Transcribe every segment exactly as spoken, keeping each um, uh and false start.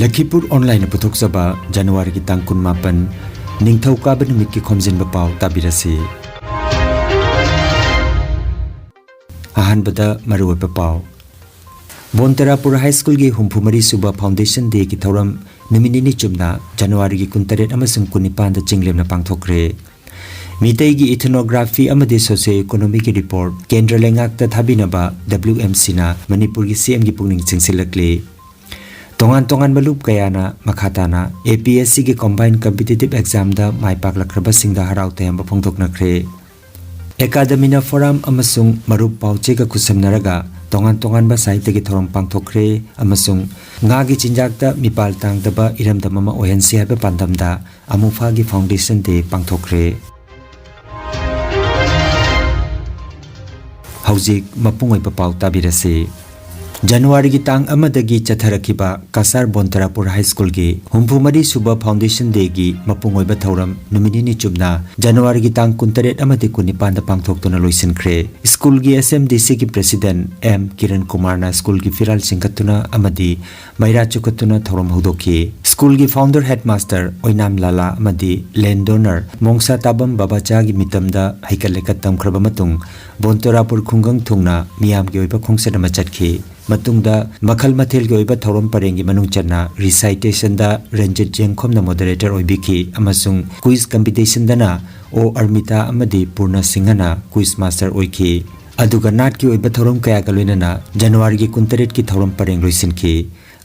ꯂꯈꯤꯄꯨꯔ ꯑꯣꯟꯂꯥꯏꯟꯅ ꯄꯨꯊꯣꯛꯆꯕ ꯖꯅꯋꯥꯔꯤꯒꯤ ꯇꯥꯡ ꯀꯨꯟꯃꯥꯄꯟ, ꯅꯤꯡꯊꯧꯀꯥꯕ ꯅꯨꯃꯤꯠꯀꯤ ꯈꯣꯝꯖꯤꯟꯕ ꯄꯥꯎ ꯇꯥꯕꯤꯔꯁꯤ꯫ ꯑꯍꯥꯟꯕꯗ ꯃꯔꯨꯑꯣꯏꯕ ꯄꯥꯎ꯫ ꯕꯣꯟꯇꯔꯥꯄꯨꯔ ꯍꯥꯏ ꯁ꯭ꯀꯨꯜꯒꯤ ꯍꯨꯝꯐꯨ ꯃꯔꯤ ꯁꯨꯕ ꯐꯥꯎꯟꯗꯦꯁꯟ ꯗꯦꯒꯤ ꯊꯧꯔꯝ ꯅꯨꯃꯤꯠ ꯅꯤꯅꯤ ꯆꯨꯞꯅ ꯖꯅꯋꯥꯔꯤꯒꯤ ꯀꯨꯟꯇꯔꯦꯠ ꯑꯃꯁꯨꯡ ꯀꯨꯟꯅꯤꯄꯥꯟꯗ ꯆꯤꯡꯂꯦꯝꯅ ꯄꯥꯡꯊꯣꯛꯈ꯭ꯔꯦ꯫ ꯃꯤꯇꯩꯒꯤ ꯏꯊꯅꯣꯒ꯭ꯔꯥꯐꯤ ꯑꯃꯗꯤ ꯁꯣꯁꯤꯑꯣ ꯏꯀꯣꯅꯣꯃꯤꯒꯤ ꯔꯤꯄꯣꯔꯠ ꯀꯦꯟꯗ꯭ꯔ ꯂꯩꯉꯥꯛꯇ ꯊꯥꯕꯤꯅꯕ W M Cꯅ ꯃꯅꯤꯄꯨꯔꯒꯤ C Mꯒꯤ ꯄꯨꯛꯅꯤꯡ ꯆꯤꯡꯁꯤꯜꯂꯛꯂꯤ꯫ ꯇꯣꯉꯥꯟ ꯇꯣꯉꯥꯟꯕ ꯂꯨꯞ ꯀꯌꯥꯅ ꯃꯈꯥ ꯇꯥꯅ APSCꯒꯤ Combined Competitive Examꯗ ꯃꯥꯏ ꯄꯥꯛꯂꯛꯈ꯭ꯔꯕꯁꯤꯡꯗ ꯍꯔꯥꯎ ꯇꯌꯥꯝꯕ ꯐꯣꯡꯗꯣꯛꯅꯈ꯭ꯔꯦ꯫ ꯑꯦꯀꯥꯗꯃꯤꯅ ꯐꯣꯔꯝ ꯑꯃꯁꯨꯡ ꯃꯔꯨꯞ ꯄꯥꯎꯆꯦꯒ ꯈꯨꯠꯁꯝꯅꯔꯒ ꯇꯣꯉꯥꯟ ꯇꯣꯉꯥꯟꯕ ꯁꯥꯍꯤꯇ꯭ꯌꯒꯤ ꯊꯧꯔꯝ ꯄꯥꯡꯊꯣꯛꯈ꯭ꯔꯦ ꯑꯃꯁꯨꯡ ꯉꯥꯒꯤ ꯆꯤꯟꯖꯥꯛꯇ ꯃꯤꯄꯥꯜ ꯇꯥꯡꯗꯕ ꯏꯔꯝꯗꯝ ꯑꯃ ꯑꯣꯏꯍꯟꯁꯤ ꯍꯥꯏꯕ ꯄꯥꯟꯗꯝꯗ ꯑꯃꯨꯐꯥꯒꯤ ꯐꯥꯎꯟꯗꯦꯁꯟ ꯗꯦ ꯄꯥꯡꯊꯣꯛꯈ꯭ꯔꯦ꯫ ꯍꯧꯖꯤꯛ ꯃꯄꯨꯡ ꯑꯣꯏꯕ ꯄꯥꯎ ꯇꯥꯕꯤꯔꯁꯤ꯫ ꯖꯅꯋꯥꯔꯤꯒꯤ ꯇꯥꯡ ꯑꯃꯗꯒꯤ ꯆꯠꯊꯔꯛꯈꯤꯕ ꯀꯁꯥꯔ ꯕꯣꯟꯇꯔꯥꯄꯨꯔ ꯍꯥꯏ ꯁ꯭ꯀꯨꯜꯒꯤ ꯍꯨꯝꯐꯨ ꯃꯔꯤ ꯁꯨꯕ ꯐꯥꯎꯟꯗꯦꯁꯟ ꯗꯦꯒꯤ ꯃꯄꯨꯡ ꯑꯣꯏꯕ ꯊꯧꯔꯝ ꯅꯨꯃꯤꯠ ꯅꯤꯅꯤ ꯆꯨꯞꯅ ꯖꯅꯋꯥꯔꯤꯒꯤ ꯇꯥꯡ ꯀꯨꯟꯇꯔꯦꯠ ꯑꯃꯗꯤ ꯀꯨꯟꯅꯤꯄꯥꯟꯗ ꯄꯥꯡꯊꯣꯛꯇꯨꯅ ꯂꯣꯏꯁꯤꯟꯈ꯭ꯔꯦ꯫ ꯁ꯭ꯀꯨꯜꯒꯤ SMDCꯒꯤ president M Kiran Kumarꯅ ꯁ꯭ꯀꯨꯜꯒꯤ ꯐꯤꯔꯥꯜ ꯆꯤꯡꯈꯠꯇꯨꯅ ꯑꯃꯗꯤ ꯃꯩꯔꯥ ꯆꯨꯈꯠꯇꯨꯅ ꯊꯧꯔꯝ ꯍꯧꯗꯣꯛꯈꯤ꯫ ꯁ꯭ꯀꯨꯜꯒꯤ founder headmaster ꯑꯣꯏꯅꯥꯝ ꯂꯥꯂꯥ ꯑꯃꯗꯤ land donor ꯃꯣꯡꯁꯥ ꯇꯥꯕꯝ ꯕꯕꯥꯆꯥꯒꯤ ꯃꯤꯇꯝꯗ ꯍꯩꯀꯠ ꯂꯩꯀꯠ ꯇꯝꯈ꯭ꯔꯕ ꯃꯇꯨꯡ ꯕꯣꯟꯇꯣꯔꯥꯄꯨꯔ ꯈꯨꯡꯒꯪ ꯊꯨꯡꯅ ꯃꯤꯌꯥꯝꯒꯤ ꯑꯣꯏꯕ ꯈꯣꯡꯆꯠ ꯑꯃ ꯆꯠꯈꯤ꯫ ꯃꯇꯨꯡꯗ ꯃꯈꯜ ꯃꯊꯦꯜꯒꯤ ꯑꯣꯏꯕ ꯊꯧꯔꯝ ꯄꯔꯦꯡꯒꯤ ꯃꯅꯨꯡ ꯆꯟꯅ recitation ꯗ ꯔꯟꯖꯤꯠ ꯖꯦꯡꯈꯣꯝꯅ moderator ꯑꯣꯏꯕꯤꯈꯤ ꯑꯃꯁꯨꯡ quiz competition ꯗꯅ ꯑꯣ ꯑꯔꯃꯤꯇꯥ ꯑꯃꯗꯤ ꯄꯨꯔꯅ ꯁꯤꯡꯍꯅ quiz master ꯑꯣꯏꯈꯤ꯫ ꯑꯗꯨꯒ ꯅꯥꯠꯀꯤ ꯑꯣꯏꯕ ꯊꯧꯔꯝ ꯀꯌꯥꯒ ꯂꯣꯏꯅꯅ ꯖꯅꯋꯥꯔꯤꯒꯤ ꯀꯨꯟꯇꯔꯦꯠꯀꯤ ꯊꯧꯔꯝ ꯄꯔꯦꯡ ꯂꯣꯏꯁꯤꯟꯈꯤ꯫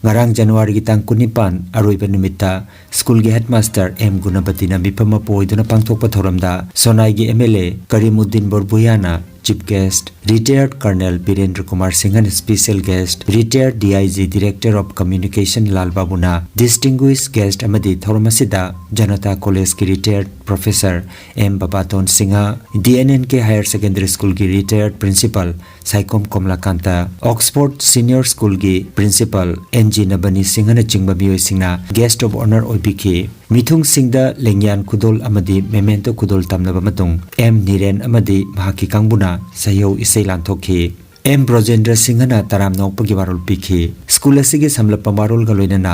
ꯉꯔꯥꯡ ꯖꯅꯋꯥꯔꯤꯒꯤ ꯇꯥꯡ ꯀꯨꯟꯅꯤꯄꯥꯟ ꯑꯔꯣꯏꯕ ꯅꯨꯃꯤꯠꯇ ꯁ꯭ꯀꯨꯜꯒꯤ headmaster M ꯒꯨꯅꯕꯇꯤꯅ ꯃꯤꯐꯝ ꯃꯄꯨ ꯑꯣꯏꯗꯨꯅ ꯄꯥꯡꯊꯣꯛꯄ ꯊꯧꯔꯝꯗ ꯁꯣꯅꯥꯏꯒꯤ MLA Karimuddin ꯕꯣꯔꯕꯨꯌꯥꯅ chief guest, retired Colonel Birendra Kumar ꯁꯤꯡꯍꯅ special guest, retired DIG Director of Communication Lal ꯕꯥꯕꯨꯅ distinguished guest ꯑꯃꯗꯤ ꯊꯧꯔꯝ ꯑꯁꯤꯗ ꯖꯅꯇꯥ ꯀꯣꯂꯦꯖꯀꯤ retired professor M ꯕꯕꯥꯇꯣꯟ Singh, DNNK Higher Secondary Schoolꯒꯤ retired principal Saikhom ꯀꯣꯝꯂꯥꯀꯥꯟꯇ, Oxford Senior Schoolꯒꯤ principal N G ꯅꯕꯅꯤ ꯁꯤꯡꯍꯅꯆꯤꯡꯕ ꯃꯤꯑꯣꯏꯁꯤꯡꯅ guest of honour ꯑꯣꯏꯕꯤꯈꯤ꯫ ꯃꯤꯊꯨꯡꯁꯤꯡꯗ ꯂꯦꯡꯌꯥꯟ ꯈꯨꯗꯣꯜ ꯑꯃꯗꯤ memento ꯈꯨꯗꯣꯜ ꯇꯝꯂꯕ ꯃꯇꯨꯡ M ꯅꯤꯔꯦꯟ ꯑꯃꯗꯤ ꯃꯍꯥꯛꯀꯤ ꯀꯥꯡꯕꯨꯅ ꯁꯩꯍꯧ ꯏꯁꯩ ꯂꯥꯟꯊꯣꯛꯈꯤ꯫ ꯑꯦꯝ ꯕ꯭ꯔꯣꯖꯦꯟꯗ꯭ꯔ ꯁꯤꯡꯍꯅ ꯇꯔꯥꯝꯅ ꯑꯣꯛꯄꯒꯤ ꯋꯥꯔꯣꯜ ꯄꯤꯈꯤ꯫ ꯁ꯭ꯀꯨꯜ ꯑꯁꯤꯒꯤ ꯁꯝꯂꯞꯄ ꯋꯥꯔꯣꯜꯒ ꯂꯣꯏꯅꯅ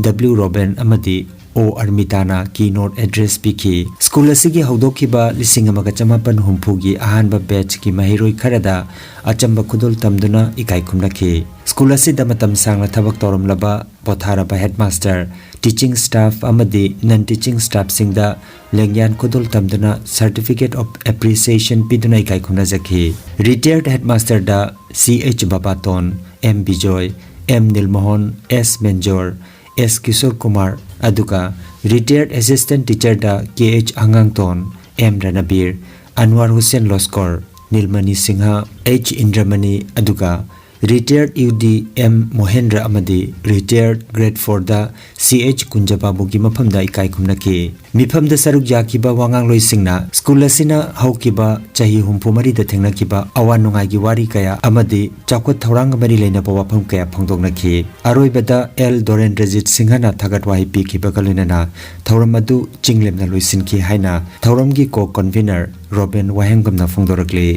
ꯗꯕ꯭ꯂꯤꯎ ꯔꯣꯕꯦꯟ ꯑꯃꯗꯤ ꯑꯣ ꯑꯔꯃꯤꯇꯥꯅ keynote address ꯄꯤꯈꯤ꯫ ꯁ꯭ꯀꯨꯜ ꯑꯁꯤꯒꯤ ꯍꯧꯗꯣꯛꯈꯤꯕ ꯂꯤꯁꯤꯡ ꯑꯃꯒ ꯆꯃꯥꯄꯟ ꯍꯨꯝꯐꯨꯒꯤ ꯑꯍꯥꯟꯕ batchꯀꯤ ꯃꯍꯩꯔꯣꯏ ꯈꯔꯗ ꯑꯆꯝꯕ ꯈꯨꯗꯣꯜ ꯇꯝꯗꯨꯅ ꯏꯀꯥꯏ ꯈꯨꯝꯅꯈꯤ꯫ ꯁ꯭ꯀꯨꯜ ꯑꯁꯤꯗ ꯃꯇꯝ ꯁꯥꯡꯅ ꯊꯕꯛ ꯇꯧꯔꯝꯂꯕ ꯄꯣꯊꯥꯔꯕ headmaster, teaching staff ꯑꯃꯗꯤ non teaching staffꯁꯤꯡꯗ ꯂꯦꯡꯌꯥꯟ ꯈꯨꯗꯣꯜ ꯇꯝꯗꯨꯅ certificate of appreciation ꯄꯤꯗꯨꯅ ꯏꯀꯥꯏ ꯈꯨꯝꯅꯖꯈꯤ꯫ Retired headmasterꯗ C H Babaton, M Bijoy, M Nilmohan, S Menjor, S Kishor Kumar, ꯑꯗꯨꯒ retired assistant teacherꯗ K H Angangton, M Ranbir, Anwar Hussain Loskor, Nilmani Singh, H Indramani, ꯑꯗꯨꯒ retired U D M Mohendra ꯑꯃꯗꯤ retired grade fourꯗ ꯁꯤ ꯑꯩꯆ ꯀꯨꯟꯖꯕꯥꯕꯨꯒꯤ ꯃꯐꯝꯗ ꯏꯀꯥꯏ ꯈꯨꯝꯅꯈꯤ꯫ ꯃꯤꯐꯝꯗ ꯁꯔꯨꯛ ꯌꯥꯈꯤꯕ ꯋꯥꯉꯥꯡꯂꯣꯏꯁꯤꯡꯅ ꯁ꯭ꯀꯨꯜ ꯑꯁꯤꯅ ꯍꯧꯈꯤꯕ ꯆꯍꯤ ꯍꯨꯝꯐꯨ ꯃꯔꯤꯗ ꯊꯦꯡꯅꯈꯤꯕ ꯑꯋꯥ ꯅꯨꯡꯉꯥꯏꯒꯤ ꯋꯥꯔꯤ ꯀꯌꯥ ꯑꯃꯗꯤ ꯆꯥꯎꯈꯠ ꯊꯧꯔꯥꯡꯒ ꯃꯔꯤ ꯂꯩꯅꯕ ꯋꯥꯐꯝ ꯀꯌꯥ ꯐꯣꯡꯗꯣꯛꯅꯈꯤ꯫ ꯑꯔꯣꯏꯕꯗ ꯑꯦꯜ ꯗꯣꯔꯦꯟꯗ꯭ꯔꯖꯤꯠ ꯁꯤꯡꯍꯅ ꯊꯥꯒꯠ ꯋꯥꯍꯩ ꯄꯤꯈꯤꯕꯒ ꯂꯣꯏꯅꯅ ꯊꯧꯔꯝ ꯑꯗꯨ ꯆꯤꯡ ꯂꯦꯝꯅ ꯂꯣꯏꯁꯤꯟꯈꯤ ꯍꯥꯏꯅ ꯊꯧꯔꯝꯒꯤ co-convener ꯔꯣꯕꯦꯟ ꯋꯥꯍꯦꯡꯕꯝꯅ ꯐꯣꯡꯗꯣꯔꯛꯂꯤ꯫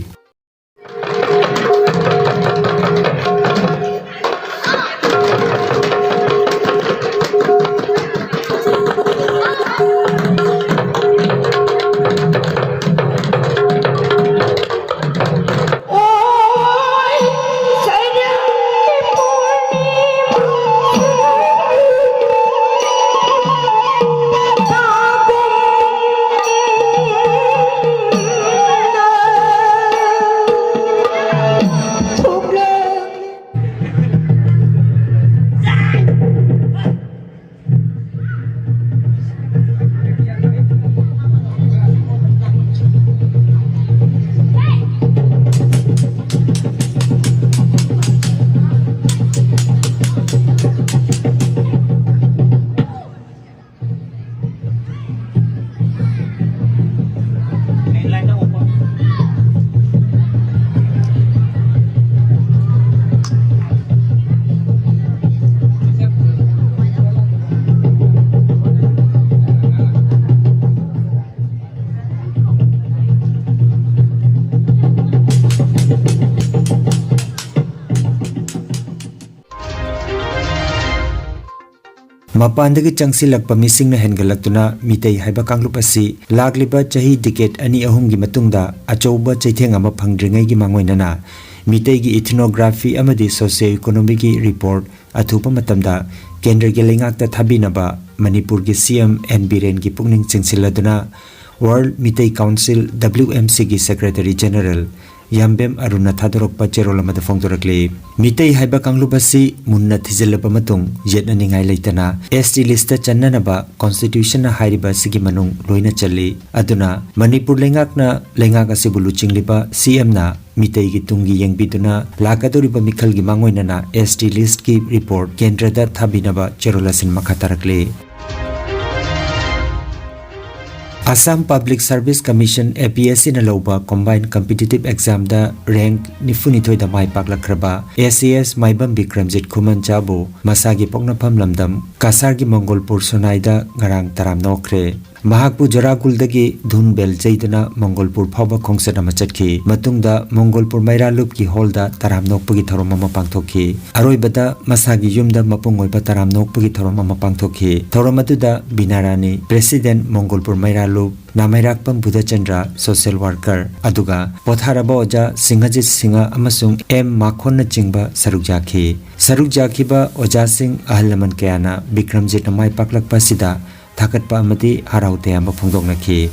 ꯃꯄꯥꯟꯗꯒꯤ ꯆꯪꯁꯤꯜꯂꯛꯄ ꯃꯤꯁꯤꯡꯅ ꯍꯦꯟꯒꯠꯂꯛꯇꯨꯅ ꯃꯤꯇꯩ ꯍꯥꯏꯕ ꯀꯥꯡꯂꯨꯞ ꯑꯁꯤ ꯂꯥꯛꯂꯤꯕ ꯆꯍꯤ decade ꯑꯅꯤ ꯑꯍꯨꯝꯒꯤ ꯃꯇꯨꯡꯗ ꯑꯆꯧꯕ ꯆꯩꯊꯦꯡ ꯑꯃ ꯐꯪꯗ꯭ꯔꯤꯉꯩꯒꯤ ꯃꯥꯡꯑꯣꯏꯅꯅ ꯃꯤꯇꯩꯒꯤ ethnography ꯑꯃꯗꯤ socio economyꯒꯤ report ꯑꯊꯨꯕ ꯃꯇꯝꯗ ꯀꯦꯟꯗ꯭ꯔꯒꯤ ꯂꯩꯉꯥꯛꯇ ꯊꯥꯕꯤꯅꯕ ꯃꯅꯤꯄꯨꯔꯒꯤ C M N ꯕꯤꯔꯦꯟꯒꯤ ꯄꯨꯛꯅꯤꯡ ꯆꯤꯡꯁꯤꯜꯂꯗꯨꯅ World Meitei Council W M Cꯒꯤ Secretary General ꯌꯥꯝꯕꯦꯝ ꯑꯔꯨꯟꯅ ꯊꯥꯗꯣꯔꯛꯄ ꯆꯦꯔꯣꯜ ꯑꯃꯗ ꯐꯣꯡꯗꯣꯔꯛꯂꯤ꯫ ꯃꯤꯇꯩ ꯍꯥꯏꯕ ꯀꯥꯡꯂꯨꯞ ꯑꯁꯤ ꯃꯨꯟꯅ ꯊꯤꯖꯤꯜꯂꯕ ꯃꯇꯨꯡ ꯌꯦꯠꯅꯅꯤꯡꯉꯥꯏ ꯂꯩꯇꯅ S T listꯇ ꯆꯟꯅꯅꯕ constitutionꯅ ꯍꯥꯏꯔꯤꯕ ꯑꯁꯤꯒꯤ ꯃꯅꯨꯡ ꯂꯣꯏꯅ ꯆꯜꯂꯤ꯫ ꯑꯗꯨꯅ ꯃꯅꯤꯄꯨꯔ ꯂꯩꯉꯥꯛꯅ ꯂꯩꯉꯥꯛ ꯑꯁꯤꯕꯨ ꯂꯨꯆꯤꯡꯂꯤꯕ C Mꯅ ꯃꯤꯇꯩꯒꯤ ꯇꯨꯡꯒꯤ ꯌꯦꯡꯕꯤꯗꯨꯅ ꯂꯥꯛꯀꯗꯧꯔꯤꯕ ꯃꯤꯈꯜꯒꯤ ꯃꯥꯡꯑꯣꯏꯅꯅ S T listꯀꯤ report ꯀꯦꯟꯗ꯭ꯔꯗ ꯊꯥꯕꯤꯅꯕ ꯆꯦꯔꯣꯜ ꯑꯁꯤꯅ ꯃꯈꯥ ꯇꯥꯔꯛꯂꯤ꯫ Assam Public Service Commission, A P S Cꯅ ꯂꯧꯕ combined competitive examꯗ rank ꯅꯤꯐꯨꯅꯤꯊꯣꯏꯗ my ꯄꯥꯛꯂꯛꯈ꯭ꯔꯕ S A S ꯃꯥꯏꯕꯝ ꯕꯤꯀ꯭ꯔꯝꯖꯤꯠ ꯈꯨꯃꯟꯆꯥꯕꯨ ꯃꯁꯥꯒꯤ ꯄꯣꯛꯅꯐꯝ ꯂꯝꯗꯝ ꯀꯁꯥꯔꯒꯤ ꯃꯣꯡꯒꯣꯜꯄꯨꯔ ꯁꯨꯅꯥꯏꯗ ꯉꯔꯥꯡ ꯇꯔꯥꯝꯅ ꯑꯣꯛꯈ꯭ꯔꯦ꯫ ꯃꯍꯥꯛꯄꯨ ꯖꯣꯔꯥꯒꯨꯜꯗꯒꯤ ꯙꯨꯟ ꯕꯦꯜ ꯌꯩꯗꯨꯅ ꯃꯣꯡꯒꯣꯜꯄꯨꯔ ꯐꯥꯎꯕ ꯈꯣꯡꯆꯠ ꯑꯃ ꯆꯠꯈꯤ꯫ ꯃꯇꯨꯡꯗ ꯃꯣꯡꯒꯣꯜꯄꯨꯔ ꯃꯩꯔꯥ ꯂꯨꯞꯀꯤ ꯍꯣꯜꯗ ꯇꯔꯥꯝꯅ ꯑꯣꯛꯄꯒꯤ ꯊꯧꯔꯝ ꯑꯃ ꯄꯥꯡꯊꯣꯛꯈꯤ꯫ ꯑꯔꯣꯏꯕꯗ ꯃꯁꯥꯒꯤ ꯌꯨꯝꯗ ꯃꯄꯨꯡ ꯑꯣꯏꯕ ꯇꯔꯥꯝꯅ ꯑꯣꯛꯄꯒꯤ ꯊꯧꯔꯝ ꯑꯃ ꯄꯥꯡꯊꯣꯛꯈꯤ꯫ ꯊꯧꯔꯝ ꯑꯗꯨꯗ ꯕꯤꯅꯥ ꯔꯥꯅꯤ, President ꯃꯣꯡꯒꯣꯜꯄꯨꯔ ꯃꯩꯔꯥ ꯂꯨꯞ, ꯅꯥꯃꯩꯔꯥꯛꯄꯝ ꯕꯨꯙꯆꯟꯗ꯭ꯔ, social worker, ꯑꯗꯨꯒ ꯄꯣꯊꯥꯔꯕ ꯑꯣꯖꯥ ꯁꯤꯡꯍꯖꯤꯠ ꯁꯤꯡꯍ ꯑꯃꯁꯨꯡ M ꯃꯥꯈꯣꯟꯅꯆꯤꯡꯕ ꯁꯔꯨꯛ ꯌꯥꯈꯤ꯫ ꯁꯔꯨꯛ ꯌꯥꯈꯤꯕ ꯑꯣꯖꯥꯁꯤꯡ, ꯑꯍꯜ ꯂꯃꯟ ꯀꯌꯥꯅ ꯕꯤꯀ꯭ꯔꯝꯖꯤꯠꯅ ꯃꯥꯏ ꯄꯥꯛꯂꯛꯄ ꯑꯁꯤꯗ ꯊꯥꯒꯠꯄ ꯑꯃꯗꯤ ꯍꯔꯥꯎ ꯇꯌꯥꯝꯕ ꯐꯣꯡꯗꯣꯛꯅꯈꯤ꯫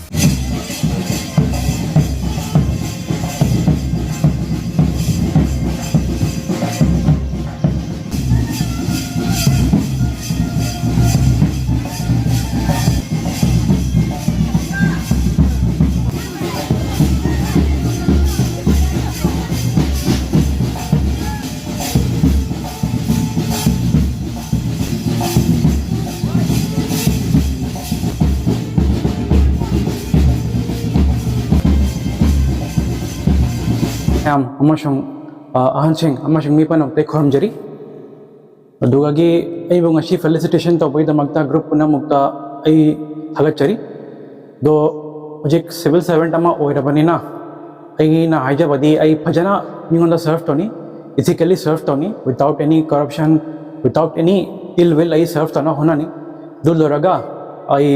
ꯃꯌꯥꯝ ꯑꯃꯁꯨꯡ, ꯑ, ꯑꯍꯟꯁꯤꯡ ꯑꯃꯁꯨꯡ ꯃꯤ ꯄꯨꯝꯅꯃꯛꯇ ꯑꯩ ꯈꯨꯔꯨꯝꯖꯔꯤ꯫ ꯑꯗꯨꯒꯤ ꯑꯩꯕꯨ ꯉꯁꯤ felicitation ꯇꯧꯕꯒꯤꯗꯃꯛꯇ group ꯄꯨꯝꯅꯃꯛꯇ ꯑꯩ ꯊꯥꯒꯠꯆꯔꯤ꯫ ꯑꯗꯣ ꯍꯧꯖꯤꯛ civil servant ꯑꯃ ꯑꯣꯏꯔꯕꯅꯤꯅ ꯑꯩꯅ ꯍꯥꯏꯖꯕꯗꯤ ꯑꯩ ꯐꯖꯅ ꯃꯤꯉꯣꯟꯗ serve ꯇꯧꯅꯤ, ethically serve ꯇꯧꯅꯤ, without any corruption, without any ill will ꯑꯩ serve ꯇꯧꯅꯕ ꯍꯣꯠꯅꯅꯤ꯫ ꯑꯗꯨ ꯂꯣꯏꯔꯒ ꯑꯩ,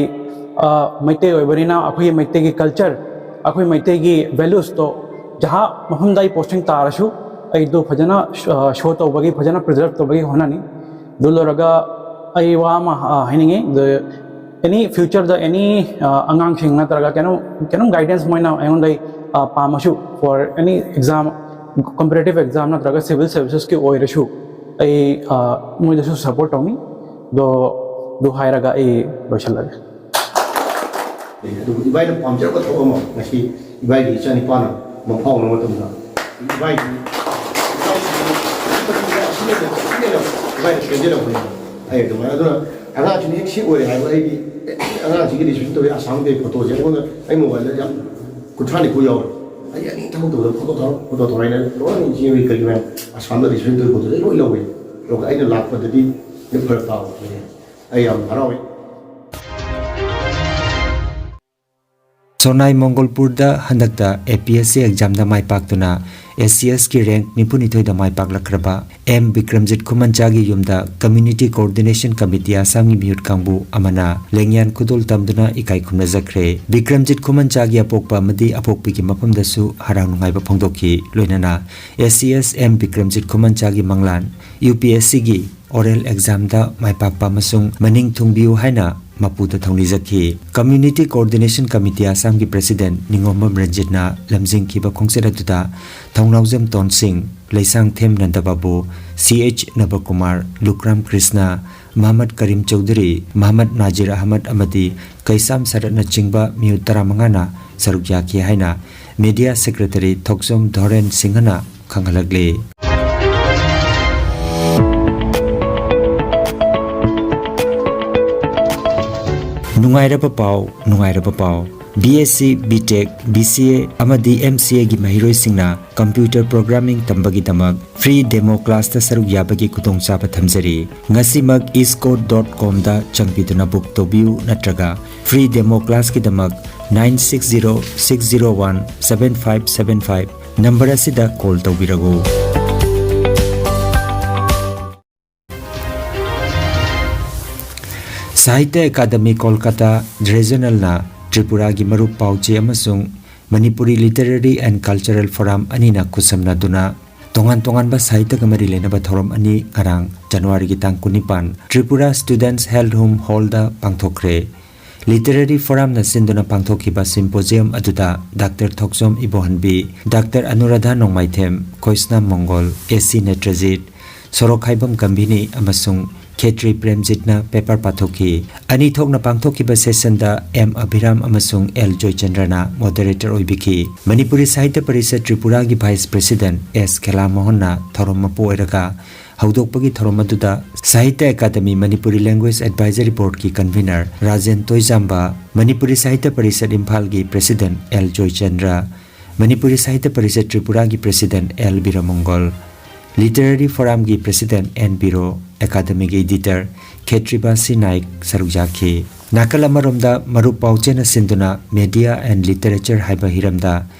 ꯑ, ꯃꯩꯇꯩ ꯑꯣꯏꯕꯅꯤꯅ ꯑꯩꯈꯣꯏꯒꯤ ꯃꯩꯇꯩꯒꯤ culture, ꯑꯩꯈꯣꯏ ꯃꯩꯇꯩꯒꯤ valuesꯇꯣ ꯖꯍꯥ ꯃꯐꯝꯗ ꯑꯩ posting ꯇꯥꯔꯁꯨ ꯑꯩꯗꯣ ꯐꯖꯅ, ꯑ, show ꯇꯧꯕꯒꯤ, ꯐꯖꯅ preserve ꯇꯧꯕꯒꯤ ꯍꯣꯠꯅꯅꯤ꯫ ꯑꯗꯨ ꯂꯣꯏꯔꯒ ꯑꯩ ꯋꯥ ꯑꯃ, ꯑ, ꯍꯥꯏꯅꯤꯡꯉꯤ꯫ The, any futureꯗ any, ꯑ, ꯑꯉꯥꯡꯁꯤꯡ ꯅꯠꯇ꯭ꯔꯒ ꯀꯩꯅꯣꯝ, ꯀꯩꯅꯣꯝ guidance ꯃꯣꯏꯅ ꯑꯩꯉꯣꯟꯗ, ꯑ, ꯄꯥꯝꯃꯁꯨ, for any exam, competitive exam ꯅꯠꯇ꯭ꯔꯒ civil servicesꯀꯤ ꯑꯣꯏꯔꯁꯨ ꯑꯩ, ꯑ, ꯃꯣꯏꯗꯁꯨ support ꯇꯧꯅꯤ꯫ ꯑꯗꯣ, ꯑꯗꯨ ꯍꯥꯏꯔꯒ ꯑꯩ ꯂꯣꯏꯁꯤꯜꯂꯒꯦ꯫ ꯑꯗꯨꯕꯨ ꯏꯕꯥꯏꯅ ꯄꯥꯝꯖꯕ ꯊꯕꯛ ꯑꯃ ꯉꯁꯤ ꯏꯕꯥꯏꯒꯤ ꯏꯆꯥꯅꯤꯄꯥꯅ ꯃꯪꯐꯥꯎꯅꯕ ꯃꯇꯝꯗ ꯏꯕꯥꯏꯒꯤ ꯏꯕꯥꯏꯅ ꯄꯦꯟꯖꯔꯛꯄꯅꯤ꯫ ꯑꯩ ꯑꯗꯨꯃꯥꯏꯅ, ꯑꯗꯨꯅ ꯑꯉꯥꯡꯁꯤꯡ ꯍꯦꯛ ꯁꯤ ꯑꯣꯏꯔꯦ ꯍꯥꯏꯕ ꯑꯩꯒꯤ ꯑꯉꯥꯡꯁꯤꯒꯤ registration ꯇꯧꯔꯤ ꯑꯁꯥꯝꯗꯒꯤ photoꯁꯦ ꯑꯩꯉꯣꯟꯗ, ꯑꯩ mobileꯗ ꯌꯥꯝ ꯀꯨꯟꯊ꯭ꯔꯥ ꯅꯤꯐꯨ ꯌꯥꯎꯔꯦ꯫ ꯑꯩ ꯑꯅꯤ ꯊꯕꯛ ꯇꯧꯕꯗ photo ꯊꯥꯔꯣ, photo ꯊꯥꯔꯣ ꯍꯥꯏꯅ ꯂꯣꯏꯅ ꯏꯆꯦ ꯍꯣꯏ ꯀꯔꯤ ꯃꯌꯥꯝ ꯑꯁꯥꯝꯗ registration ꯇꯧꯔꯤ photoꯁꯦ ꯂꯣꯏ ꯂꯧꯋꯦ꯫ ꯑꯗꯨꯒ ꯑꯩꯅ ꯂꯥꯛꯄꯗꯗꯤ ꯐꯔꯛ ꯇꯥꯕ꯫ ꯑꯩ ꯌꯥꯝ ꯍꯔꯥꯎꯏ꯫ ꯁꯣꯅꯥꯏ ꯃꯣꯡꯒꯣꯜꯄꯨꯔꯗ ꯍꯟꯗꯛꯇ APSC examꯗ ꯃꯥꯏ ꯄꯥꯛꯇꯨꯅ ACSꯀꯤ rank ꯅꯤꯐꯨꯅꯤꯊꯣꯏꯗ ꯃꯥꯏ ꯄꯥꯛꯂꯛꯈ꯭ꯔꯕ ꯑꯦꯝ ꯕꯤꯀ꯭ꯔꯝꯖꯤꯠ ꯈꯨꯃꯟꯆꯥꯒꯤ ꯌꯨꯝꯗ Community Coordination Committee ꯑꯁꯥꯝꯒꯤ ꯃꯤꯍꯨꯠ ꯀꯥꯡꯕꯨ ꯑꯃꯅ ꯂꯦꯡꯌꯥꯟ ꯈꯨꯗꯣꯜ ꯇꯝꯗꯨꯅ ꯏꯀꯥꯏ ꯈꯨꯝꯅꯖꯈ꯭ꯔꯦ꯫ ꯕꯤꯀ꯭ꯔꯝꯖꯤꯠ ꯈꯨꯃꯟꯆꯥꯒꯤ ꯑꯄꯣꯛꯄ ꯑꯃꯗꯤ ꯑꯄꯣꯛꯄꯤꯒꯤ ꯃꯐꯝꯗꯁꯨ ꯍꯔꯥꯎ ꯅꯨꯡꯉꯥꯏꯕ ꯐꯣꯡꯗꯣꯛꯈꯤ꯫ ꯂꯣꯏꯅꯅ ACS ꯑꯦꯝ ꯕꯤꯀ꯭ꯔꯝꯖꯤꯠ ꯈꯨꯃꯟꯆꯥꯒꯤ ꯃꯪꯂꯥꯟ UPSCꯒꯤ oral examꯗ ꯃꯥꯏ ꯄꯥꯛꯄ ꯑꯃꯁꯨꯡ ꯃꯅꯤꯡ ꯊꯨꯡꯕꯤꯌꯨ ꯍꯥꯏꯅ ꯃꯄꯨꯗ ꯊꯧꯅꯤꯖꯈꯤ꯫ Community Coordination Committee ꯑꯁꯥꯝꯒꯤ president ꯅꯤꯉꯣꯝꯕꯝ ꯔꯟꯖꯤꯠꯅ ꯂꯝꯖꯤꯡꯈꯤꯕ ꯈꯣꯡꯆꯠ ꯑꯗꯨꯗ ꯊꯧꯅꯥꯎꯖꯝ ꯇꯣꯟꯁꯤꯡ, ꯂꯩꯁꯥꯡꯊꯦꯝ ꯅꯟꯗꯕꯥꯕꯨ, CH ꯅꯕꯀꯨꯃꯥꯔ, ꯂꯨꯀ꯭ꯔꯥꯝ ꯀ꯭ꯔꯤꯁꯅ, ꯃꯍꯃꯗ ꯀꯔꯤꯝ ꯆꯧꯙꯨꯔꯤ, ꯃꯍꯃꯗ ꯅꯥꯖꯤꯔ ꯑꯍꯃꯗ ꯑꯃꯗꯤ ꯀꯩꯁꯥꯝ ꯁꯔꯠꯅꯆꯤꯡꯕ ꯃꯤꯑꯣꯏ ꯇꯔꯥꯃꯉꯥꯅ ꯁꯔꯨꯛ ꯌꯥꯈꯤ ꯍꯥꯏꯅ media secretary ꯊꯣꯛꯆꯣꯝ ꯙꯣꯔꯦꯟ ꯁꯤꯡꯍꯅ ꯈꯪꯍꯜꯂꯛꯂꯤ꯫ ꯅꯨꯡꯉꯥꯏꯔꯕ ꯄꯥꯎ, ꯅꯨꯡꯉꯥꯏꯔꯕ ꯄꯥꯎ꯫ BSc, BTech, BCA ꯑꯃꯗꯤ MCAꯒꯤ ꯃꯍꯩꯔꯣꯏꯁꯤꯡꯅ computer programming ꯇꯝꯕꯒꯤꯗꯃꯛ free demo classꯇ ꯁꯔꯨꯛ ꯌꯥꯕꯒꯤ ꯈꯨꯗꯣꯡꯆꯥꯕ ꯊꯝꯖꯔꯤ꯫ ꯉꯁꯤꯃꯛ eastcode.comꯗ ꯆꯪꯕꯤꯗꯨꯅ book ꯇꯧꯕꯤꯌꯨ ꯅꯠꯇ꯭ꯔꯒ free demo classꯀꯤꯗꯃꯛ nine six zero six zero one seven five seven five number ꯑꯁꯤꯗ call ꯇꯧꯕꯤꯔꯛꯎ꯫ ꯁꯥꯍꯤꯇ꯭ꯌ ꯑꯦꯀꯥꯗꯃꯤ ꯀꯣꯜꯀꯇꯥ ꯔꯤꯖꯅꯦꯜꯅ ꯇ꯭ꯔꯤꯄꯨꯔꯥꯒꯤ ꯃꯔꯨꯞ ꯄꯥꯎꯆꯦ ꯑꯃꯁꯨꯡ Manipuri literary and cultural forum ꯑꯅꯤꯅ ꯈꯨꯠꯁꯝꯅꯗꯨꯅ ꯇꯣꯉꯥꯟ ꯇꯣꯉꯥꯟꯕ ꯁꯥꯍꯤꯇ꯭ꯌꯒ ꯃꯔꯤ ꯂꯩꯅꯕ ꯊꯧꯔꯝ ꯑꯅꯤ ꯉꯔꯥꯡ ꯖꯅꯋꯥꯔꯤꯒꯤ ꯇꯥꯡ ꯀꯨꯟꯅꯤꯄꯥꯟ ꯇ꯭ꯔꯤꯄꯨꯔꯥ ꯁ꯭ꯇꯨꯗꯦꯟꯠꯁ ꯍꯦꯜꯠ ꯍꯣꯝ ꯍꯣꯜꯗ ꯄꯥꯡꯊꯣꯛꯈ꯭ꯔꯦ꯫ ꯂꯤꯇꯔꯦꯔꯤ ꯐꯣꯔꯝꯅ ꯁꯤꯟꯗꯨꯅ ꯄꯥꯡꯊꯣꯛꯈꯤꯕ ꯁꯤꯝꯄꯣꯖꯤꯌꯝ ꯑꯗꯨꯗ ꯗꯥꯛꯇꯔ ꯊꯣꯛꯆꯣꯝ ꯏꯕꯣꯍꯟꯕꯤ, ꯗꯥꯛꯇꯔ ꯑꯅꯨꯔꯥꯙꯥ ꯅꯣꯡꯃꯥꯏꯊꯦꯝ, ꯈꯣꯏꯁꯅꯥꯝ ꯃꯣꯡꯒꯣꯜ, ꯑꯦ ꯁꯤ ꯅꯦꯇ꯭ꯔꯖꯤꯠ, ꯁꯣꯔꯣꯛꯈꯥꯏꯕꯝ ꯀꯝꯕꯤꯅꯤ ꯑꯃꯁꯨꯡ ꯈꯦꯇ꯭ꯔꯤ ꯄ꯭ꯔꯦꯝꯖꯤꯠꯅ ꯄꯦꯄꯔ ꯄꯥꯊꯣꯛꯈꯤ꯫ ꯑꯅꯤ ꯊꯣꯛꯅ ꯄꯥꯡꯊꯣꯛꯈꯤꯕ ꯁꯦꯁꯟꯗ ꯑꯦꯝ ꯑꯚꯤꯔꯥꯝ ꯑꯃꯁꯨꯡ ꯑꯦꯜ ꯖꯣꯏꯆꯟꯗ꯭ꯔꯅ ꯃꯣꯗꯔꯦꯇꯔ ꯑꯣꯏꯕꯤꯈꯤ꯫ ꯃꯅꯤꯄꯨꯔꯤ ꯁꯥꯍꯤꯇ꯭ꯌ ꯄꯔꯤꯁꯠ ꯇ꯭ꯔꯤꯄꯨꯔꯥꯒꯤ ꯚꯥꯏꯁ ꯄ꯭ꯔꯦꯁꯤꯗꯦꯟꯠ ꯑꯦꯁ ꯈꯦꯂꯥꯃꯣꯍꯟꯅ ꯊꯧꯔꯝ ꯃꯄꯨ ꯑꯣꯏꯔꯒ ꯍꯧꯗꯣꯛꯄꯒꯤ ꯊꯧꯔꯝ ꯑꯗꯨꯗ Sahitya academy Manipuri language advisory ꯕꯣꯔꯗꯀꯤ ꯀꯟꯚꯤꯅꯔ ꯔꯥꯖꯦꯟ ꯇꯣꯏꯖꯥꯝꯕ, ꯃꯅꯤꯄꯨꯔꯤ ꯁꯥꯍꯤꯇ꯭ꯌ ꯄꯔꯤꯁꯠ ꯏꯝꯐꯥꯜꯒꯤ ꯄ꯭ꯔꯦꯁꯤꯗꯦꯟꯠ ꯑꯦꯜ ꯖꯣꯏꯆꯟꯗ꯭ꯔ, ꯃꯅꯤꯄꯨꯔꯤ ꯁꯥꯍꯤꯇ꯭ꯌ ꯄꯔꯤꯁꯠ ꯇ꯭ꯔꯤꯄꯨꯔꯥꯒꯤ ꯄ꯭ꯔꯦꯁꯤꯗꯦꯟꯠ ꯑꯦꯜ ꯕꯤꯔꯃꯣꯡꯒꯣꯜ, ꯂꯤꯇꯔꯦꯔꯤ ꯐꯣꯔꯝꯒꯤ ꯄ꯭ꯔꯦꯁꯤꯗꯦꯟꯠ ꯑꯦꯟ ꯕꯤꯔꯣ, ꯑꯦꯀꯥꯗꯃꯤꯒꯤ ꯏꯗꯤꯇꯔ ꯈꯦꯇ꯭ꯔꯤꯕꯥꯁꯤ ꯅꯥꯏꯛ ꯁꯔꯨꯛ ꯌꯥꯈꯤ꯫ ꯅꯥꯀꯜ ꯑꯃꯔꯣꯝꯗ ꯃꯔꯨꯞ ꯄꯥꯎꯆꯦꯅ ꯁꯤꯟꯗꯨꯅ ꯃꯦꯗꯤꯌꯥ ꯑꯦꯟ ꯂꯤꯇꯔꯦꯆꯔ ꯍꯥꯏꯕ ꯍꯤꯔꯝꯗ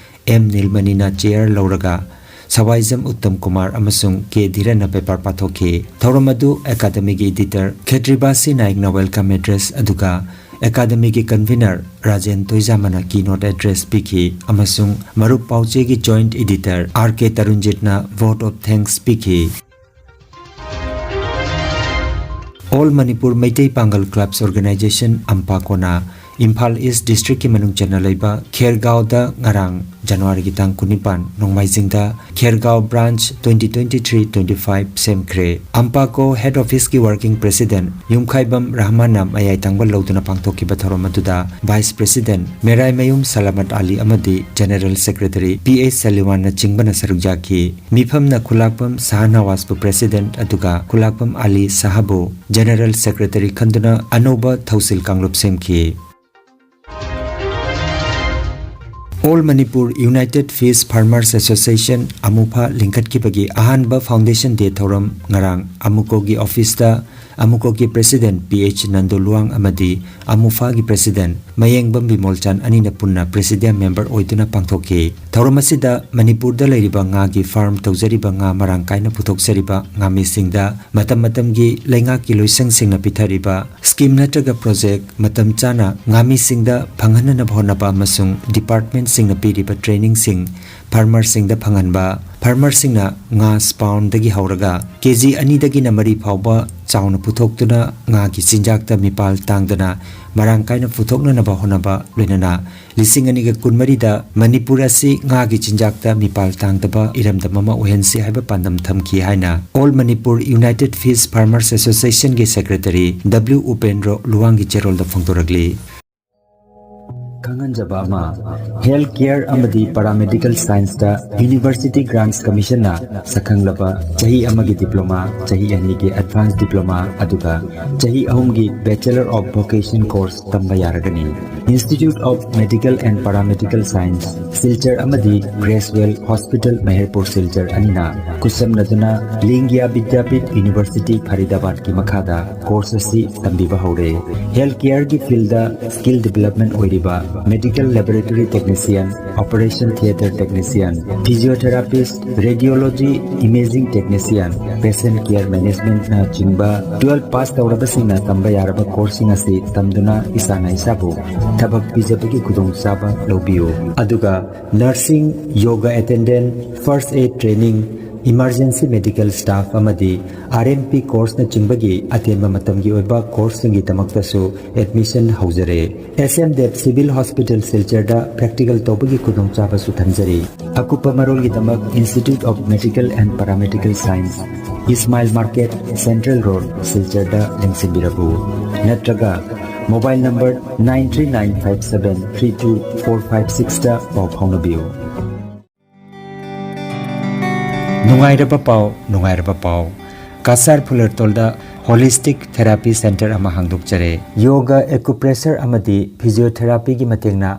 ꯑꯦꯝ ꯅꯤꯜꯃꯅꯤꯅ ꯆꯦꯌꯔ ꯂꯧꯔꯒ ꯁꯋꯥꯏꯖꯝ ꯎꯠꯇꯝ ꯀꯨꯃꯥꯔ ꯑꯃꯁꯨꯡ ꯀꯦ ꯙꯤꯔꯟꯅ ꯄꯦꯄꯔ ꯄꯥꯊꯣꯛꯈꯤ꯫ ꯊꯧꯔꯝ ꯑꯗꯨ ꯑꯦꯀꯥꯗꯃꯤꯒꯤ ꯏꯗꯤꯇꯔ ꯈꯦꯇ꯭ꯔꯤꯕꯥꯁꯤ ꯅꯥꯏꯛꯅ ꯋꯦꯜꯀꯝ ꯑꯦꯗ꯭ꯔꯦꯁ ꯑꯗꯨꯒ ꯑꯦꯀꯥꯗꯃꯤꯒꯤ ꯀꯟꯚꯤꯅꯔ ꯔꯥꯖꯦꯟ ꯇꯣꯏꯖꯥꯃꯅ ꯀꯤꯅꯣꯠ ꯑꯦꯗ꯭ꯔꯦꯁ ꯄꯤꯈꯤ ꯑꯃꯁꯨꯡ ꯃꯔꯨꯞ ꯄꯥꯎꯆꯦꯒꯤ ꯖꯣꯏꯟꯠ ꯏꯗꯤꯇꯔ ꯑꯥꯔ ꯀꯦ ꯇꯔꯨꯟꯖꯤꯠꯅ ꯚꯣꯠ ꯑꯣꯐ ꯊꯦꯡꯛꯁ ꯄꯤꯈꯤ꯫ All Manipur Meitei Pangal clubs organisation, ꯑꯝꯄꯥꯀꯣꯅ Imphal ꯏꯁ ꯗꯤꯁꯇ꯭ꯔꯤꯛꯀꯤ ꯃꯅꯨꯡ ꯆꯟꯅ ꯂꯩꯕ ꯈꯦꯔꯒꯥꯎꯗ ꯉꯔꯥꯡ ꯖꯅꯋꯥꯔꯤꯒꯤ ꯇꯥꯡ ꯀꯨꯟꯅꯤꯄꯥꯟ ꯅꯣꯡꯃꯥꯏꯖꯤꯡꯗ Khergao branch twenty twenty three twenty five ꯁꯦꯝꯈ꯭ꯔꯦ꯫ ꯑꯝꯄꯥꯀꯣ ꯍꯦꯗ ꯑꯣꯐꯤꯁꯀꯤ ꯋꯥꯔꯀꯤꯡ ꯄ꯭ꯔꯦꯁꯤꯗꯦꯟꯠ ꯌꯨꯝꯈꯥꯏꯕꯝ ꯔꯍꯃꯟꯅ ꯃꯌꯥꯏ ꯊꯪꯕ ꯂꯧꯗꯨꯅ ꯄꯥꯡꯊꯣꯛꯈꯤꯕ ꯊꯧꯔꯝ ꯑꯗꯨꯗ ꯚꯥꯏꯁ ꯄ꯭ꯔꯦꯁꯤꯗꯦꯟꯠ ꯃꯦꯔꯥꯏꯃꯌꯨꯝ ꯁꯂꯥꯃꯠ ꯑꯂꯤ ꯑꯃꯗꯤ ꯖꯦꯅꯔꯦꯜ ꯁꯦꯀ꯭ꯔꯦꯇꯔꯤ ꯄꯤ ꯑꯩꯆ ꯁꯂꯤꯋꯥꯟꯅ ꯆꯤꯡꯕꯅ ꯁꯔꯨꯛ ꯌꯥꯈꯤ꯫ ꯃꯤꯐꯝꯅ ꯈꯨꯂꯥꯛꯄꯝ ꯁꯍꯥꯅꯋꯥꯖꯄꯨ ꯄ꯭ꯔꯦꯁꯤꯗꯦꯟꯠ ꯑꯗꯨꯒ ꯈꯨꯂꯥꯛꯄꯝ ꯑꯂꯤ ꯁꯍꯥꯕꯨ ꯖꯦꯅꯔꯦꯜ ꯁꯦꯀ꯭ꯔꯦꯇꯔꯤ ꯈꯟꯗꯨꯅ ꯑꯅꯧꯕ ꯊꯧꯁꯤꯜ ꯀꯥꯡꯂꯨꯞ ꯁꯦꯝꯈꯤ꯫ All Manipur united fish farmers association, AMUFA, ꯂꯤꯡꯈꯠꯈꯤꯕꯒꯤ ꯑꯍꯥꯟꯕ ꯐꯥꯎꯟꯗꯦꯁꯟ ꯗꯦ ꯊꯧꯔꯝ ꯉꯔꯥꯡ ꯑꯃꯨꯀꯣꯒꯤ ꯑꯣꯐꯤꯁꯇ ꯑꯃꯨꯀꯣꯒꯤ President P H ꯅꯟꯗꯨ ꯂꯨꯋꯥꯡ ꯑꯃꯗꯤ ꯑꯃꯨꯐꯥꯒꯤ President ꯃꯌꯦꯡꯕꯝ ꯕꯤꯃꯣꯜꯆꯥꯟ ꯑꯅꯤꯅ ꯄꯨꯟꯅ Presidium Member ꯑꯣꯏꯗꯨꯅ ꯄꯥꯡꯊꯣꯛꯈꯤ꯫ ꯊꯧꯔꯝ ꯑꯁꯤꯗ ꯃꯅꯤꯄꯨꯔꯗ ꯂꯩꯔꯤꯕ ꯉꯥꯒꯤ farm ꯇꯧꯖꯔꯤꯕ, ꯉꯥ ꯃꯔꯥꯡ ꯀꯥꯏꯅ ꯄꯨꯊꯣꯛꯆꯔꯤꯕ ꯉꯥꯃꯤꯁꯤꯡꯗ ꯃꯇꯝ ꯃꯇꯝꯒꯤ ꯂꯩꯉꯥꯛꯀꯤ ꯂꯣꯏꯁꯪꯁꯤꯡꯅ ꯄꯤꯊꯔꯤꯕ scheme ꯅꯠꯇ꯭ꯔꯒ project ꯃꯇꯝ ꯆꯥꯅ ꯉꯥꯃꯤꯁꯤꯡꯗ ꯐꯪꯍꯟꯅꯅꯕ ꯍꯣꯠꯅꯕ ꯑꯃꯁꯨꯡ department ꯁꯤꯡꯅ ꯄꯤꯔꯤꯕ training ꯁꯤꯡ farmer ꯁꯤꯡꯗ ꯐꯪꯍꯟꯕ, farmer ꯁꯤꯡꯅ ꯉꯥ spawn ꯗꯒꯤ ꯍꯧꯔꯒ K G ꯑꯅꯤꯗꯒꯤꯅ ꯃꯔꯤ ꯐꯥꯎꯕ ꯆꯥꯎꯅ ꯄꯨꯊꯣꯛꯇꯨꯅ ꯉꯥꯒꯤ ꯆꯤꯟꯖꯥꯛꯇ ꯃꯤꯄꯥꯜ ꯇꯥꯡꯗꯅ ꯃꯔꯥꯡ ꯀꯥꯏꯅ ꯄꯨꯊꯣꯛꯅꯅꯕ ꯍꯣꯠꯅꯕ, ꯂꯣꯏꯅꯅ ꯂꯤꯁꯤꯡ ꯑꯅꯤꯒ ꯀꯨꯟꯃꯔꯤꯗ ꯃꯅꯤꯄꯨꯔ ꯑꯁꯤ ꯉꯥꯒꯤ ꯆꯤꯟꯖꯥꯛꯇ ꯃꯤꯄꯥꯜ ꯇꯥꯡꯗꯕ ꯏꯔꯝꯗꯝ ꯑꯃ ꯑꯣꯏꯍꯟꯁꯤ ꯍꯥꯏꯕ ꯄꯥꯟꯗꯝ ꯊꯝꯈꯤ ꯍꯥꯏꯅ All Manipur United Fish Farmers Association ꯒꯤ Secretary W ꯎꯄꯦꯟꯗ꯭ꯔꯣ ꯂꯨꯋꯥꯡꯒꯤ ꯆꯦꯔꯣꯜꯗ ꯐꯣꯡꯗꯣꯔꯛꯂꯤ꯫ ꯈꯪꯍꯟꯖꯕ ꯑꯃ, health care ꯑꯃꯗꯤ paramedical science ꯇ University Grants Commission ꯅ ꯁꯛꯈꯪꯂꯕ ꯆꯍꯤ ꯑꯃꯒꯤ diploma, ꯆꯍꯤ ꯑꯅꯤꯒꯤ advanced diploma, ꯑꯗꯨꯒ ꯆꯍꯤ ꯑꯍꯨꯝꯒꯤ Bachelor of Vocation course ꯇꯝꯕ ꯌꯥꯔꯒꯅꯤ꯫ Institute of Medical and Paramedical Science, Silchar ꯑꯃꯗꯤ Gracewell Hospital, ꯃꯍꯦꯔꯄꯨꯔ, ꯁꯤꯜꯆꯔ ꯑꯅꯤꯅ ꯈꯨꯠꯁꯝꯅꯗꯨꯅ ꯂꯤꯡꯒ꯭ꯌꯥ ꯕꯤꯗ꯭ꯌꯥꯄꯤꯊ University, ꯐꯔꯤꯗꯥꯕꯥꯗꯀꯤ ꯃꯈꯥꯗ course ꯑꯁꯤ ꯇꯝꯕꯤꯕ ꯍꯧꯔꯦ꯫ Health care ꯒꯤ field ꯗ skill development ꯑꯣꯏꯔꯤꯕ medical laboratory technician, operation theatre technician, physiotherapist, radiology, imaging technician, patient care management ꯅꯆꯤꯡꯕ twelve pass ꯇꯧꯔꯕꯁꯤꯡꯅ ꯇꯝꯕ ꯌꯥꯔꯕ course ꯁꯤꯡ ꯑꯁꯤ ꯇꯝꯗꯨꯅ ꯏꯁꯥꯅ ꯏꯁꯥꯕꯨ ꯊꯕꯛ ꯄꯤꯖꯕꯒꯤ ꯈꯨꯗꯣꯡꯆꯥꯕ ꯂꯧꯕꯤꯌꯨ꯫ ꯑꯗꯨꯒ nursing, yoga attendant, first aid training, emergency medical staff ꯑꯃꯗꯤ R M P course ꯅꯆꯤꯡꯕꯒꯤ ꯑꯇꯦꯟꯕ ꯃꯇꯝꯒꯤ ꯑꯣꯏꯕ course ꯁꯤꯡꯒꯤꯗꯃꯛꯇꯁꯨ admission ꯍꯧꯖꯔꯦ꯫ S M Dev Civil Hospital ꯁꯤꯜꯆꯔꯗ practical ꯇꯧꯕꯒꯤ ꯈꯨꯗꯣꯡꯆꯥꯕꯁꯨ ꯊꯝꯖꯔꯤ꯫ ꯑꯀꯨꯞꯄ ꯃꯔꯣꯜꯒꯤꯗꯃꯛ Institute of Medical and Paramedical Science, Ismail Market, Central Road, ꯁꯤꯜꯆꯔꯗ ꯂꯦꯡꯁꯤꯟꯕꯤꯔꯛꯎ꯫ ꯅꯠꯇ꯭ꯔꯒ mobile number nine three nine five seven three two four five six ꯇ ꯄꯥꯎ ꯐꯥꯎꯅꯕꯤꯌꯨ꯫ ꯅꯨꯡꯉꯥꯏꯔꯕ ꯄꯥꯎ, ꯅꯨꯡꯉꯥꯏꯔꯕ ꯄꯥꯎ꯫ ꯀꯁꯥꯔ ꯐꯨꯂꯔꯇꯣꯜꯗ Holistic Therapy Center ꯑꯃ ꯍꯥꯡꯗꯣꯛꯆꯔꯦ꯫ Yoga, acupressure ꯑꯃꯗꯤ physiotherapy ꯒꯤ ꯃꯇꯦꯡꯅ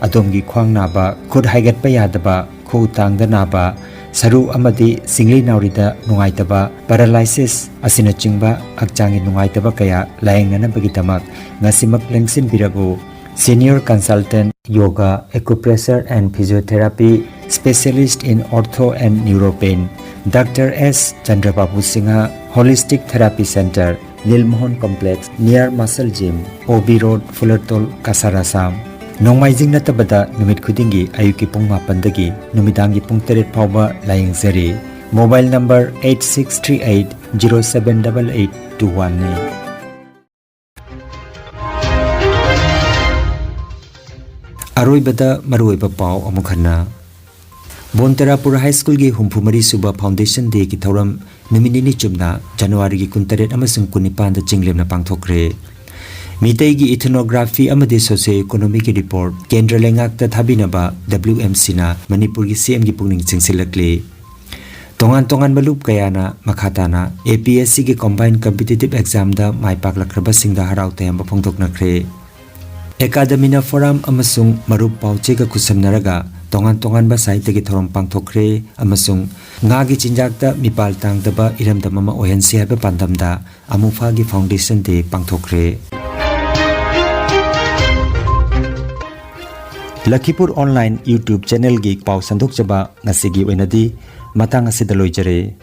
ꯑꯗꯣꯝꯒꯤ ꯈ꯭ꯋꯥꯡ ꯅꯥꯕ, ꯈꯨꯠ ꯍꯥꯏꯒꯠꯄ ꯌꯥꯗꯕ, ꯈꯨꯎ ꯇꯥꯡꯗ ꯅꯥꯕ, ꯁꯔꯨ ꯑꯃꯗꯤ ꯁꯤꯡꯂꯤ ꯅꯥꯎꯔꯤꯗ ꯅꯨꯡꯉꯥꯏꯇꯕ, paralysis ꯑꯁꯤꯅꯆꯤꯡꯕ ꯍꯛꯆꯥꯡꯒꯤ ꯅꯨꯡꯉꯥꯏꯇꯕ ꯀꯌꯥ ꯂꯥꯌꯦꯡꯅꯅꯕꯒꯤꯗꯃꯛ ꯉꯁꯤꯃꯛ ꯂꯦꯡꯁꯤꯟꯕꯤꯔꯛꯎ꯫ Senior Consultant Yoga, Acupressure and Physiotherapy, Specialist in Ortho and Neuropain, Doctor S Chandrababu Singha, Holistic Therapy Center, Lilmohon Complex, near Muscle Gym, O B Road, Fulertol, Kasar, Assam꯫ ꯅꯣꯡꯃꯥꯏꯖꯤꯡ ꯅꯠꯇꯕꯗ ꯅꯨꯃꯤꯠ ꯈꯨꯗꯤꯡꯒꯤ ꯑꯌꯨꯛꯀꯤ ꯄꯨꯡ ꯃꯥꯄꯟꯗꯒꯤ ꯅꯨꯃꯤꯗꯥꯡꯒꯤ ꯄꯨꯡ ꯇꯔꯦꯠ ꯐꯥꯎꯕ ꯂꯥꯌꯦꯡꯖꯔꯤ꯫ Mobile number eight six three eight zero seven eight eight two one ꯅꯤ꯫ ꯑꯔꯣꯏꯕꯗ ꯃꯔꯨꯑꯣꯏꯕ ꯄꯥꯎ ꯑꯃꯨꯛ ꯍꯟꯅ꯫ bontarapur High Schoolꯒꯤ ꯍꯨꯝꯐꯨ ꯃꯔꯤ ꯁꯨꯕ Foundation Dayꯒꯤ ꯊꯧꯔꯝ ꯅꯨꯃꯤꯠ ꯅꯤꯅꯤ ꯆꯨꯞꯅ Januaryꯒꯤ ꯀꯨꯟꯇꯔꯦꯠ ꯑꯃꯁꯨꯡ ꯀꯨꯟꯅꯤꯄꯥꯟꯗ ꯆꯤꯡꯂꯦꯝꯅ ꯄꯥꯡꯊꯣꯛꯈ꯭ꯔꯦ꯫ ꯃꯤꯇꯩꯒꯤ ethnography ꯑꯃꯗꯤ socio economicꯒꯤ report ꯀꯦꯟꯗ꯭ꯔ ꯂꯩꯉꯥꯛꯇ ꯊꯥꯕꯤꯅꯕ WMCꯅ ꯃꯅꯤꯄꯨꯔꯒꯤ CMꯒꯤ ꯄꯨꯛꯅꯤꯡ ꯆꯤꯡꯁꯤꯜꯂꯛꯂꯤ꯫ ꯇꯣꯉꯥꯟ ꯇꯣꯉꯥꯟꯕ ꯂꯨꯞ ꯀꯌꯥꯅ ꯃꯈꯥ ꯇꯥꯅ APSCꯒꯤ combined competitive examꯗ ꯃꯥꯏ ꯄꯥꯛꯂꯛꯈ꯭ꯔꯕꯁꯤꯡꯗ ꯍꯔꯥꯎ ꯇꯌꯥꯝꯕ ꯐꯣꯡꯗꯣꯛꯅꯈ꯭ꯔꯦ꯫ ꯑꯦꯀꯥꯗꯃꯤꯅ forum ꯑꯃꯁꯨꯡ ꯃꯔꯨꯞ ꯄꯥꯎꯆꯦꯒ ꯈꯨꯠꯁꯝꯅꯔꯒ ꯇꯣꯉꯥꯟ ꯇꯣꯉꯥꯟꯕ ꯁꯥꯍꯤꯇ꯭ꯌꯒꯤ ꯊꯧꯔꯝ ꯄꯥꯡꯊꯣꯛꯈ꯭ꯔꯦ ꯑꯃꯁꯨꯡ ꯉꯥꯒꯤ ꯆꯤꯟꯖꯥꯛꯇ ꯃꯤꯄꯥꯜ ꯇꯥꯡꯗꯕ ꯏꯔꯝꯗꯝ ꯑꯃ ꯑꯣꯏꯍꯟꯁꯤ ꯍꯥꯏꯕ ꯄꯥꯟꯗꯝꯗ ꯑꯃꯨꯐꯥꯒꯤ Foundation Day ꯄꯥꯡꯊꯣꯛꯈ꯭ꯔꯦ꯫ ꯂꯈꯤꯄꯨꯔ online YouTube channelꯒꯤ ꯄꯥꯎ ꯁꯟꯗꯣꯛꯆꯕ ꯉꯁꯤꯒꯤ ꯑꯣꯏꯅꯗꯤ ꯃꯇꯥꯡ ꯑꯁꯤꯗ ꯂꯣꯏꯖꯔꯦ꯫